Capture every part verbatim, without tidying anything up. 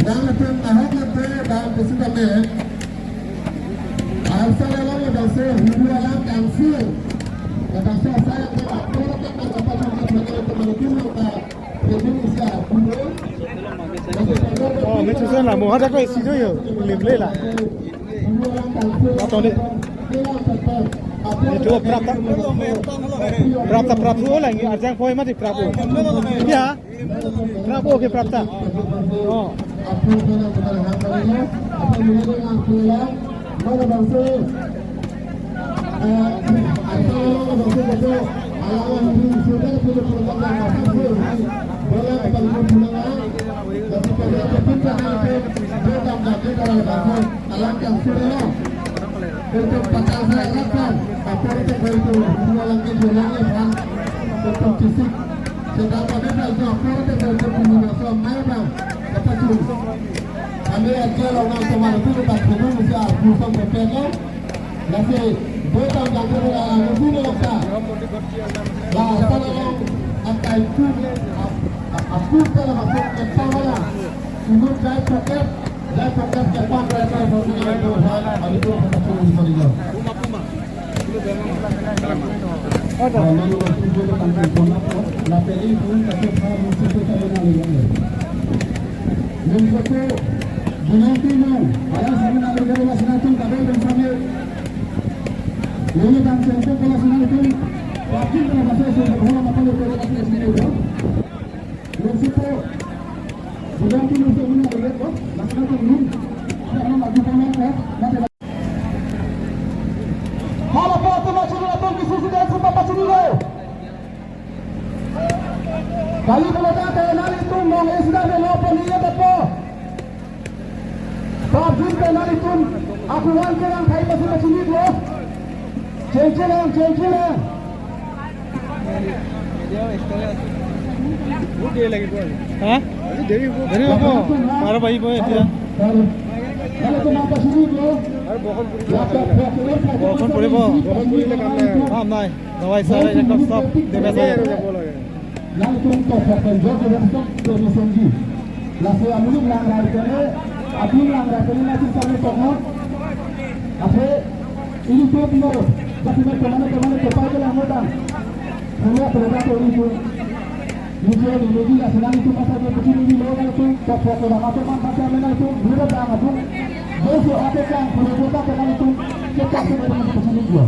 Dam atum ahok late dam besi dam eh. Arsa lalang le bangso hulu alang kangsil. Le bangso asai atum atur atum kapachun kapachun atum atum atum ta. Oh, me chuson la, mo hada ko isi jo yo, lim le la. Atoni. Itu prapta. Prapta, prapta, oh, lagi arjang poi mati prapta. Ya. Prapta ke prapta. Oh. Untuk patang saya kan, apa itu kalau itu dua lagi dua lagi kan, untuk fisik. Sedang pada itu apa itu kalau itu punya masa mai bang, apa tu? Kami aja orang teman itu tak perlu mesti aku sampai pegang. Nasi, dua tahun jangan ada lagi punya masa. Lah, asal orang akan itu, aku kalau masuk ke sana, inut saya pakai. Hala po atum atum atum kisi si dan supa pachini lo. Kali kalau tak kaya nalitum mong esda de lo poni ya depo. Prapjin pen nalitum aku wan ke lang khai pasi pachini lo. Chengcheng lang, chengcheng lang. Ha? Deri hobo. Deri hobo. Baro baji bo, ya. Borokhun poribo. Borokhun porile kam nai. Kam nai. Dawai sarai ekdom sob. Debe sarai. Langsung to Prof. John Robinson Robinson ji. Laso amuluk langrai kene, apni langrai kene na chingsa me tokno. Aphe, ili to pino, jati me kemana kemana kepai ke langno dam. Punya pelega to ili to. Ini dia ini dia senang itu pasal dia begini ini lo itu. To Prof. Lama to man pasal mena itu. Dua dah apa? Dosa apa kan? Punya kota kenal itu. Kita semua itu begini dia.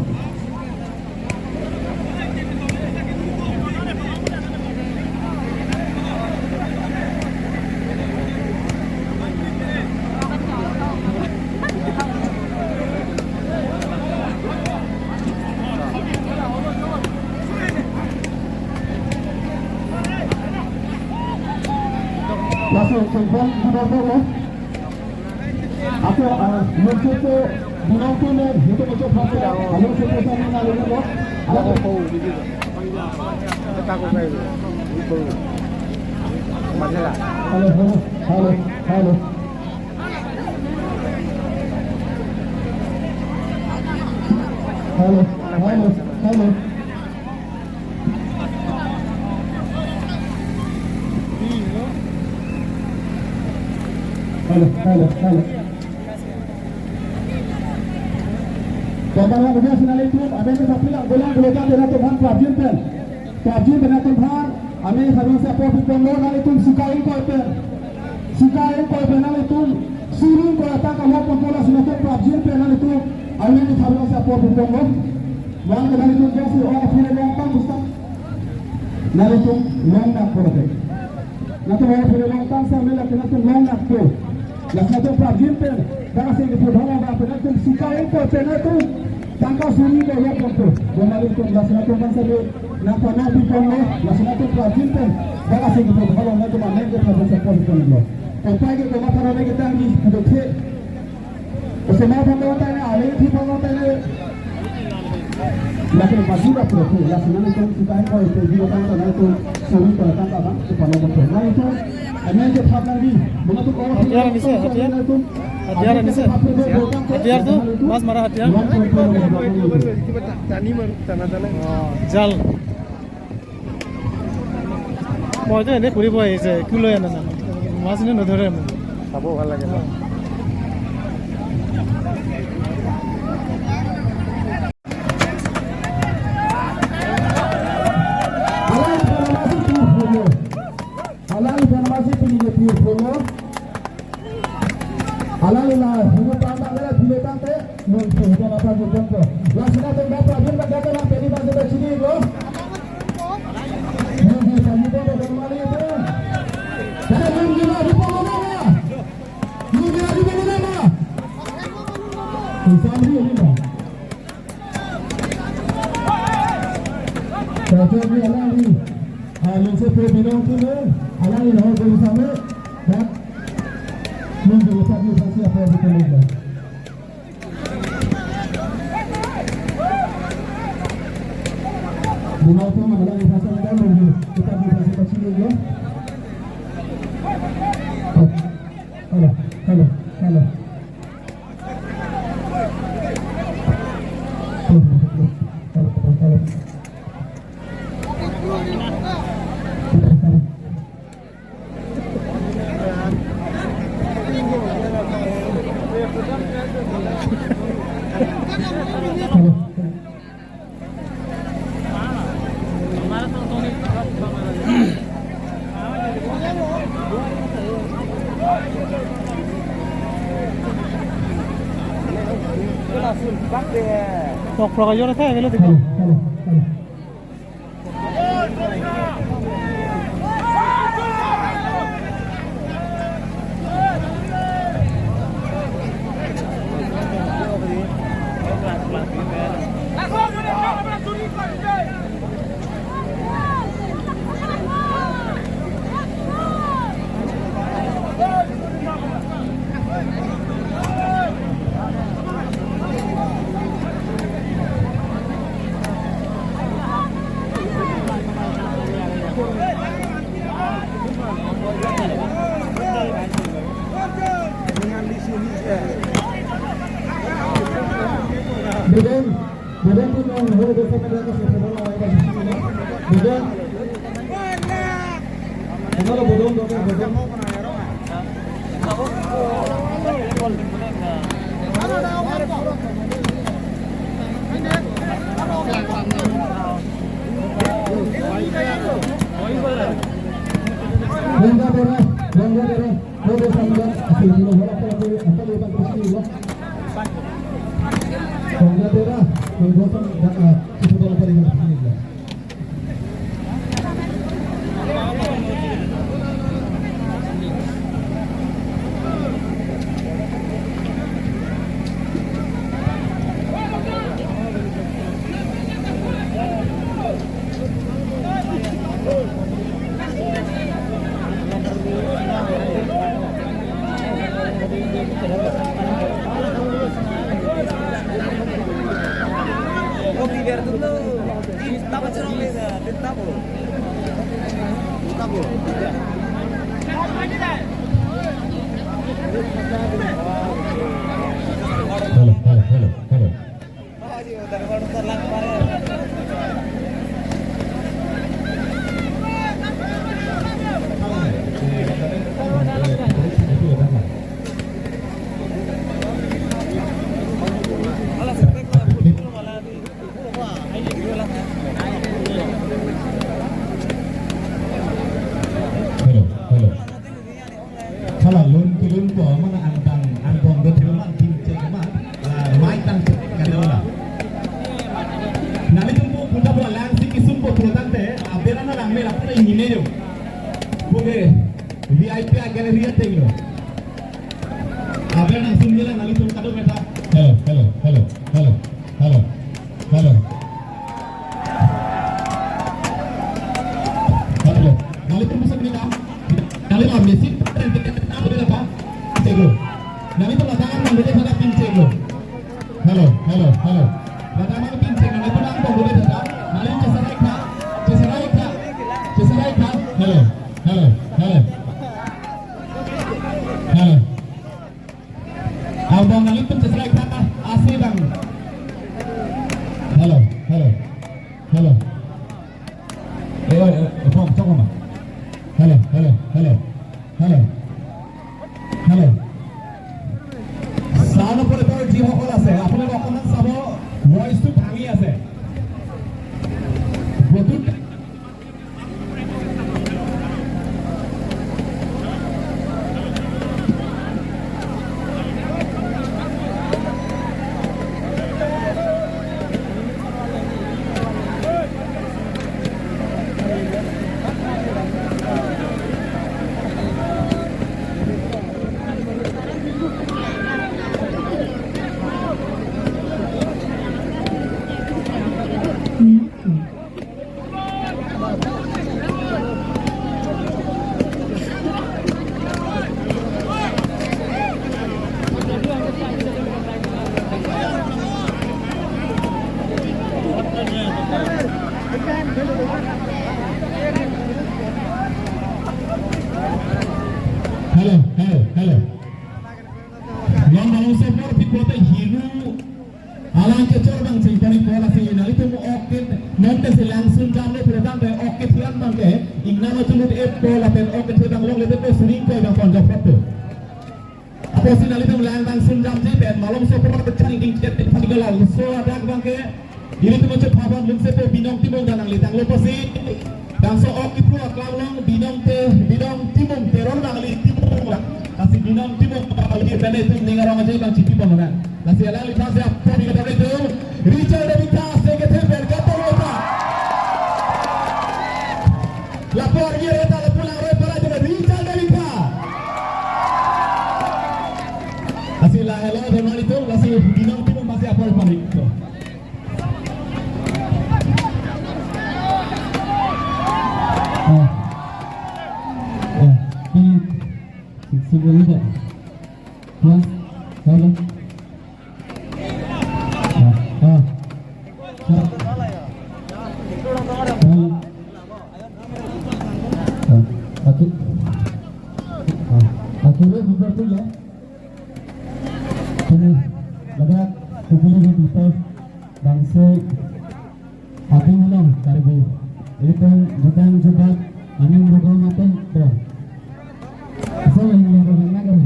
Laso, sengkong, di bawah, ya. Ako, ah, muncul ke binong tu ne, itu muncul berapa? Kalau saya pesan ni, lalu ni, ya. Ada. Halo, halo, halo, halo. Halo, halo, halo. Halo, halo, halo. Kawan-kawan, udah senang itu, ada yang tak bilang, bilang, bilang, bilang, Tuhan, prapjin pen. Prapjin pen, Tuhan, amin, kami siapa pun lo, nalitum sika ingkoi pen. Sika ingkoi pen, nalitum suri ingkoi atangka lo pon pola, sinato prapjin pen, nalitum, amin, kami siapa pun lo. Wan ke nalitum biasa orang punya longtang besar. Nalitum longnak pura ke. Natu orang punya longtang sa mela ke natu longnak ke. Laso natu prapjin pen. Dak si ke pura ba pen natu sika ingkoi pen natu. Tangka suri ke ya pon tu. Bo nalitum laso natu bangsa de. Natu na pi pon lo. Laso natu prapjin pen. Dak si ke pura ba natu ma neng ke pura sa pon pon lo. Kopai ke koma para ke tanggi. Dok se. Osema pangkota ne, ale thi pangkota ne. Lake maju dak pro pro, lake nang itu kita ko itu juga kan kan itu suri ko kan kan itu palo ko. Nah itu, ini aja paham lagi. Mana tu kalau hatiar bisa, hatiar? Hatiar bisa. Hatiar tu, mas mara hatiar? Oh, jal. Moi to ene puribo ahise, kuloi ana na. Mas ne nodhore mo. চাব ভাল লাগে ন? Alang informasi pini ke pir polo. Alang informasi pini ke pir polo. Alang ila hulu tangtang le pilo tangte. Nung sudah apa gitu kok? Langsung aja dapat dia dapat dapat pedi masuk ke sini lo. Nung di sini kok dapat kembali itu. Kalau nung di mana pun mana? Nung di mana pun mana? Isam di ini mah. Cocok ni alang ni. Ah, lungse pe binong tu ni. Alang ni ho ko isam ni. Kan? Nung di sini apa betul ni? Bunau pun malah di pasar kan, kita di pasar kecil juga. Oh. Halo, halo, halo. Halo, halo, halo. Tok prok ajor athe, avelo dikha. Halo, halo, halo. Bidang, bidang tu nang ho desa media ka sepa bola ai ba bidang. Halo, bodon, bodon, bodon. Longga Bera, Longga Bera, Longga Bera, asal dulu bola bola bola bola bola bola. Longga Bera, Longga Bera, ah, itu bola bola bola bola. Halo, halo, halo, halo. Halo, halo. Hala lun kilun ko mana angtang angtong do thil mang tin che ko ma, la mai tang che ka do la. Nelitum pu puta pu alang si kisum pu pulo tangte, abera na lang me la puta ingine yo. Puke V I P a gallery ateng lo. Abera nang sum nila nelitum kado beta. Hello, hello, hello, hello, hello, hello. Halo. Nelitum pusat ni kam. Nelitum machine apa dia apa? Cek lo. Nelitum datang kan dia ada pin cek lo. Halo, halo, halo. Datang mana pin cek? Nelitum datang kok dia ada. Nelitum chesarai kha, chesarai kha, chesarai kha. Halo, halo, halo. Halo. Abang nelitum chesarai kha, asi bang. Halo, halo, halo. Eh, eh, eh, bang, chok ma. Halo, halo, halo, halo. Halo. Hello, hello. Non malomso apor pi pulote hiru alang kechor abang chingpon-ikpo, lasi nanglitum ok ke, non ke si langsun damlo pulo tangte ok kethe an abang ke ingnam achulut-etpo lapen ok kethe abang longle-etpo, siring koi abang pon jokpot to. Apotsi nanglitum lang abang sun damji pen malomso apor chari ding chet pen pagi galang so adak abang ke ilitum chephavan lungsepo Binong Timung ta nangletanglo pusi. Bangso ok kipro aklam along Binong Te, Binong Timung Teron nangli Timung lang. Lasi Binong Timung nangli pen itum ning arong aje abang chipi pon nang. Lasi alangli aphan si apor ikadam itum Richard David Tha, Secretary pen katorota. Lapu arni reta lapu langroi para itum Richard David Tha. Lasi la hello teman itum, lasi Binong Timung masih apor panik to. Oh. Oh, ini si, si boleh tak? Ya, halo. Ah, ah. Halo. Ah, oke. Ah, oke, ini bubar tuh ya. Ini, ladak kupuli di Tito, bangso, ating ulang, Karbi. Itu bukan jubak, aning bukan mati, tuh. So, ini yang orang nangkep.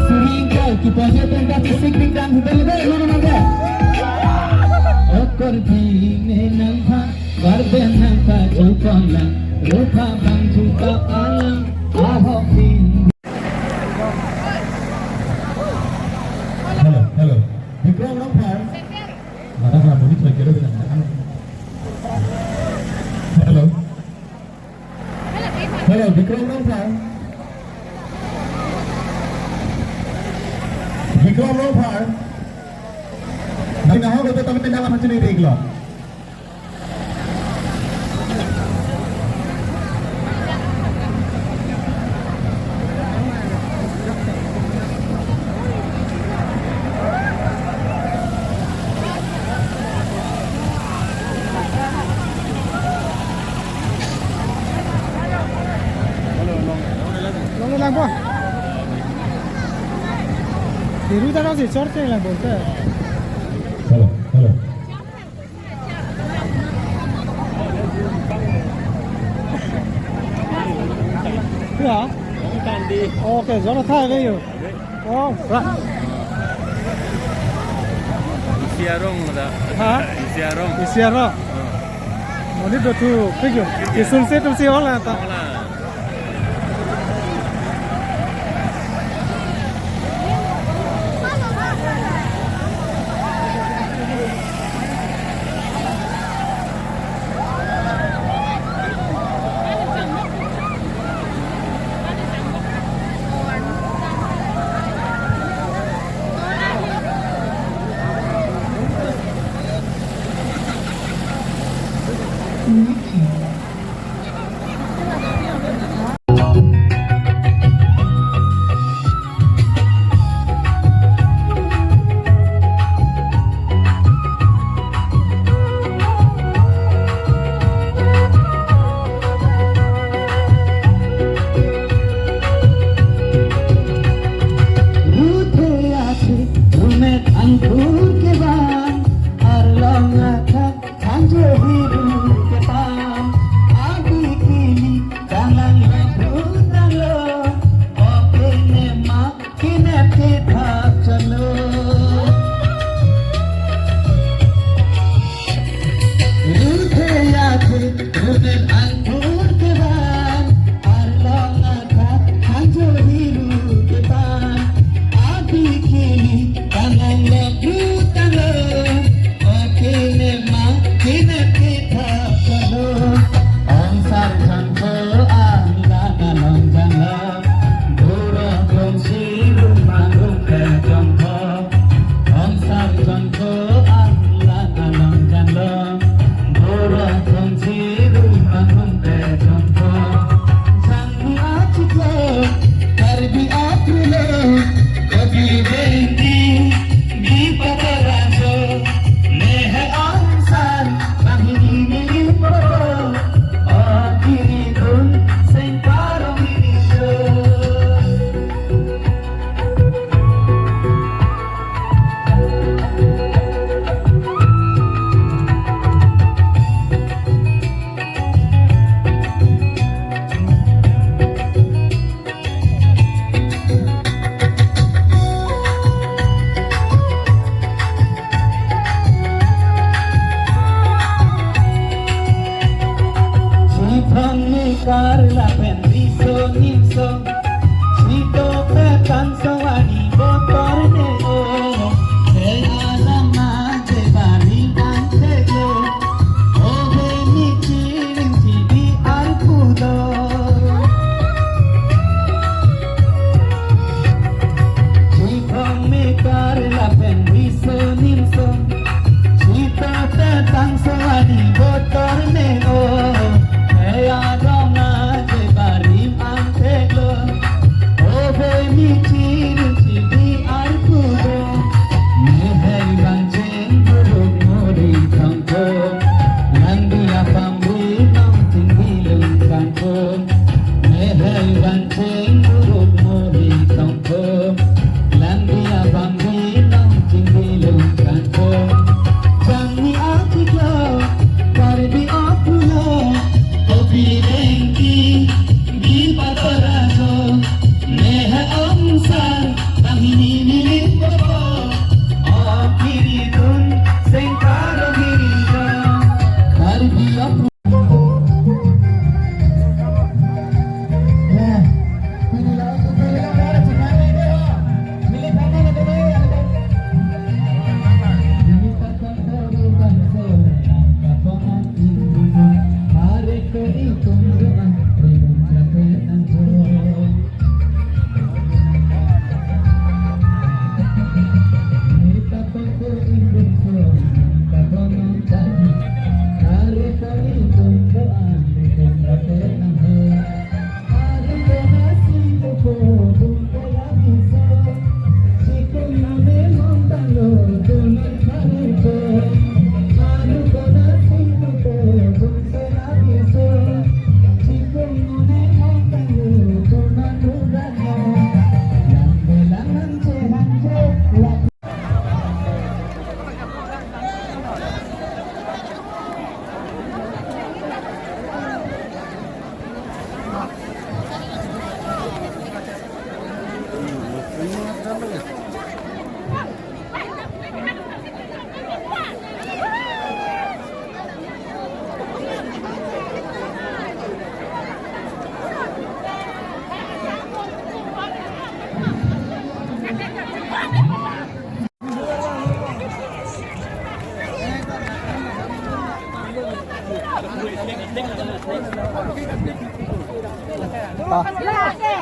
Sering kau, kita aja tentang fisik bintang, kita lebih dulu nanti. Okor bine nangkha, garden nangkha jukolang, rupa bang juta alang, ahok bin. Hello, hello. Bikram Rongphar. Mata kena bunyi cuek kira bilang. Hello. Hello, Bikram Rongphar. Bikram Rongphar. Nang naho betul tapi tindak apa sini dek lo. Long lang po. Diru taro si short lang po. Hello, hello. Ya. Okay, jora tha gayo. Oh, ra. Isi arong da. Ha? Isi arong. Isi arong. Oh. Monit do thu pigyo. Isun se tu si hola ta. Hola. Ruthe athi, rumet angkur kevan, arlong athak, thanju hiru kepan. Karla pen riso nimso, sito petang sowani botor ne o. He alam aje bari angkelo, o he ni chiring chidi arpudo. Chipong me karla pen riso nimso, sito petang sowani botor ne o. He adong aje bari angkelo, o he ni chiring chidi arpudo. Me he bang cheng buruk muri tongko, langdi apam binong chingdi lung tongko. Me he bang cheng buruk muri tongko, langdi apam binong chingdi lung tongko. Bang ni atiklo, Karbi apulo, kopi dengki, di patoraso, me he omsar, bang hini milik popo, o kiri dun, sengkaro kiri do. Karbi apulo.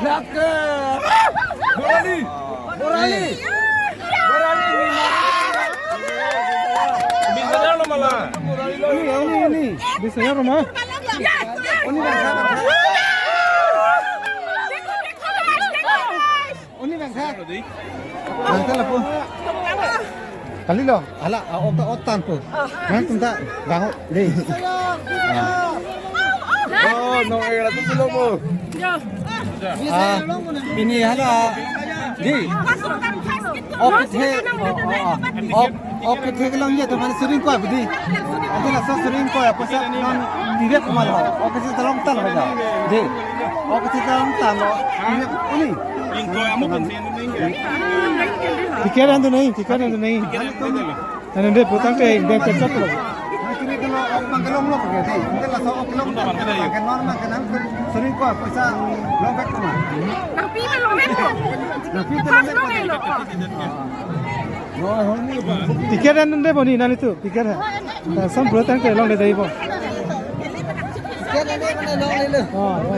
Lake! Borali! Borali! Borali! Bish hajar lo mala. Ini, ini, ini. Bish hajar lo ma. Ini bangsa, bangsa. Oni bangsa. Bangsa lapu. Kalilo, hala, a, ota, otan po. Nangtum ta, bango, dei. Oh, no, eh, ratu silo po. Ah, ini hala, dei. Ok, the, oh, oh, oh. Ok. Oke, theklong ya, teman sering kok, budi. Ante laso sering kok, apa sa non direct mal ho. Oke, si tolong tal aja. Dei. Oke, si tolong tal ho. Direct ini. Tiket anda nahi, tiket anda nahi. Anda dei, putang ke, dia kecap lo. Nanti kalau ok mangkelong lo pakai dei. Ante laso ok long tal. Pakai non mangkelang sering kok, apa sa long back teman. Nangpi me long back ko. Nangpi long back ko. Tiket anda dei boni nani tu. Tiket hai. Lason pura tangte longledetpo. Oh, oh.